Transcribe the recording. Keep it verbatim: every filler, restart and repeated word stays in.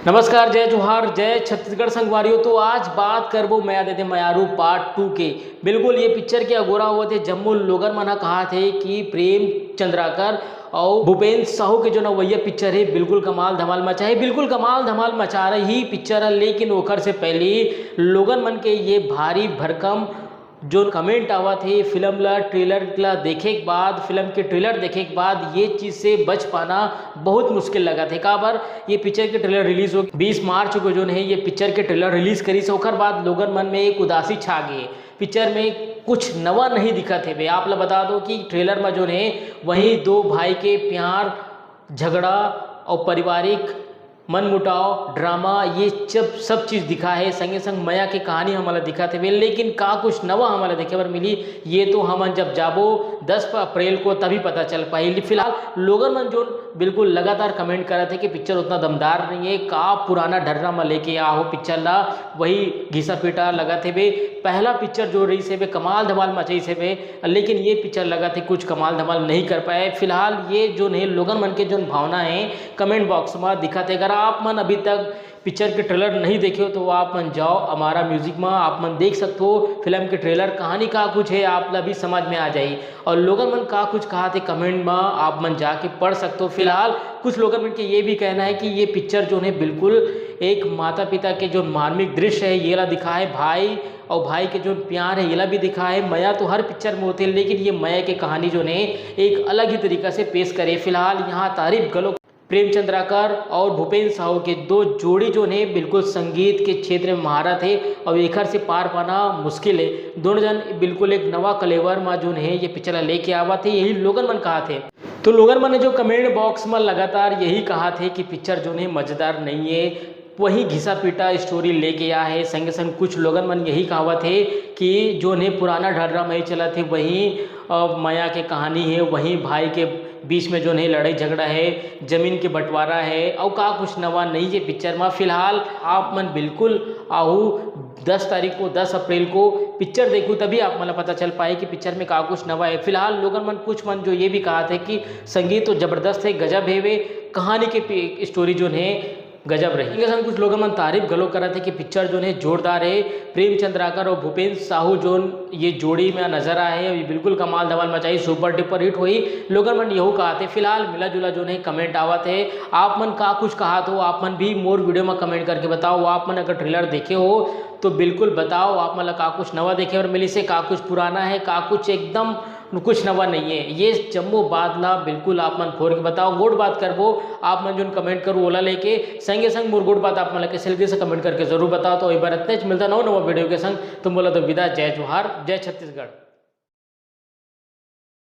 नमस्कार, जय जोहार, जय छत्तीसगढ़ संगवारियों। तो आज बात करबो मया दे दे मयारू पार्ट टू के। बिल्कुल ये पिक्चर के अगोरा होवत हे, जम्मो लोगन मन ह कहाथे कि प्रेम चंद्राकर अउ भूपेंद्र साहू के जो नवैया पिक्चर हे, बिल्कुल कमाल धमाल मचा हे, बिल्कुल कमाल धमाल मचा रही पिक्चर ह। लेकिन ओकर से पहले लोगन मन के ये भारी भरकम जो कमेंट आवत हे फिल्म ला ट्रेलर ला देखे के बाद, फिल्म के ट्रेलर देखे के बाद ये चीज़ से बच पाना बहुत मुश्किल लगत हे। काबर ये पिक्चर के ट्रेलर रिलीज हो बीस मार्च को जो हे ये पिक्चर के ट्रेलर रिलीज करिस, ओकर बाद लोगन मन में एक उदासी छा गे। पिक्चर में कुछ नवा नहीं दिखत हे बे। आप ला बता दो कि ट्रेलर में जो हे वही दो भाई के प्यार, झगड़ा और पारिवारिक मनमुटाव, ड्रामा, ये सब सब चीज़ दिखा हे। संगे संग मया के कहानी हमला दिखत हे बे, लेकिन का कुछ नवा हमला देखे बर मिली, ये तो हमन जब जाबो दस अप्रैल को तभी पता चल पाही। फिलहाल लोगन मन जो बिल्कुल लगातार कमेंट करत हे कि पिक्चर उतना दमदार नहीं हे, का पुराना ढर्रा में लेके आहो पिक्चर ला, वही घिसा पीटा लगत हे बे। पहला पिक्चर जो रहिस हे बे कमाल धमाल मचाइस हे बे, लेकिन ये पिक्चर लगत हे कुछ कमाल धमाल नहीं कर पाए। फिलहाल ये जो हे लोगन मन के जो भावना हे कमेंट बॉक्स में दिखत हे। अगर आप मन अभी तक पिक्चर के ट्रेलर नहीं देखे हो तो आप मन जाओ अमारा म्यूजिक में, आप मन देख सकते हो फिल्म के ट्रेलर, कहानी का कुछ हे आप ला भी समझ में आ जाही। और लोगन मन का कुछ कहाथे कमेंट में, आप मन जाके पढ़ सकते हो। फिलहाल कुछ लोगन मन के ये भी कहना हे कि ये पिक्चर जो हे बिल्कुल एक माता पिता के जो मार्मिक दृश्य हे ये ला दिखा हे, भाई और भाई के जो प्यार हे ये ला भी दिखा हे। मया तो हर पिक्चर में होथे, लेकिन ये मया के कहानी जो हे एक अलग ही तरीका से पेश करे। फिलहाल यहाँ तारीफ घलो प्रेम चंद्राकर और भूपेंद्र साहू के दो जोड़ी जो हे बिल्कुल संगीत के क्षेत्र में महारत हे और एखर से पार पाना मुश्किल हे। दोनों जन बिल्कुल एक नवा कलेवर में जो हे ये पिक्चर ला लेके आवत हे, यही लोगन मन कहाथे। तो लोगन मन जो कमेंट बॉक्स में लगातार यही कहाथे कि पिक्चर जो हे मजेदार नहीं हे, वही घिसा पीटा स्टोरी लेके आ हे। संगे संग कुछ लोगन मन यही कहावत हे कि जो हे पुराना ढर्रा में ही चलत हे, वही अ, मया के कहानी हे, वही भाई के बीच में जो हे लड़ाई झगड़ा हे, जमीन के बंटवारा हे, अउ का कुछ नवा नहीं हे पिक्चर में। फिलहाल आप मन बिल्कुल आहू दस तारीख को, दस अप्रैल को पिक्चर देखू, तभी आप मन ला पता चल पाही कि पिक्चर में का कुछ नवा हे। फिलहाल लोगन मन कुछ मन जो ये भी कहाथे कि संगीत तो जबरदस्त हे, गजब हे बे, कहानी के पी-, स्टोरी जो हे गजब रही। संगे संग कुछ लोगन मन तारीफ घलो करत हे कि पिक्चर जो हे जोरदार हे। प्रेम चंद्राकर और भूपेंद्र साहू जो ये जोड़ी में नजर आए हे, ये बिल्कुल कमाल धमाल मचाही, सुपर डुपर हिट होही। लोगन मन यहू कहाथे। फिलहाल मिला जुला जो हे कमेंट आवत हे। आप मन का कुछ कहात हो, आप मन भी मोर वीडियो में कमेंट करके बताओ। आप मन अगर ट्रेलर देखे हो तो बिल्कुल बताओ, आप मन ला का कुछ नवा देखे बर मिलिस हे, का कुछ पुराना हे, का कुछ एकदम कुछ नवा नहीं हे। ये जम्मो बात ला बिल्कुल आप मन खोल के बताओ। गोठ बात करबो, आप मन जोन कमेंट करू ओला लेके, संगे संग मोर गोठ बात आप मन ला कैसे लगिस कमेंट करके जरूर बताओ। तो एक बार इतने मिलता नवा नवा वीडियो के संग, तो मोला दो विदा, जय जोहार, जय छत्तीसगढ़।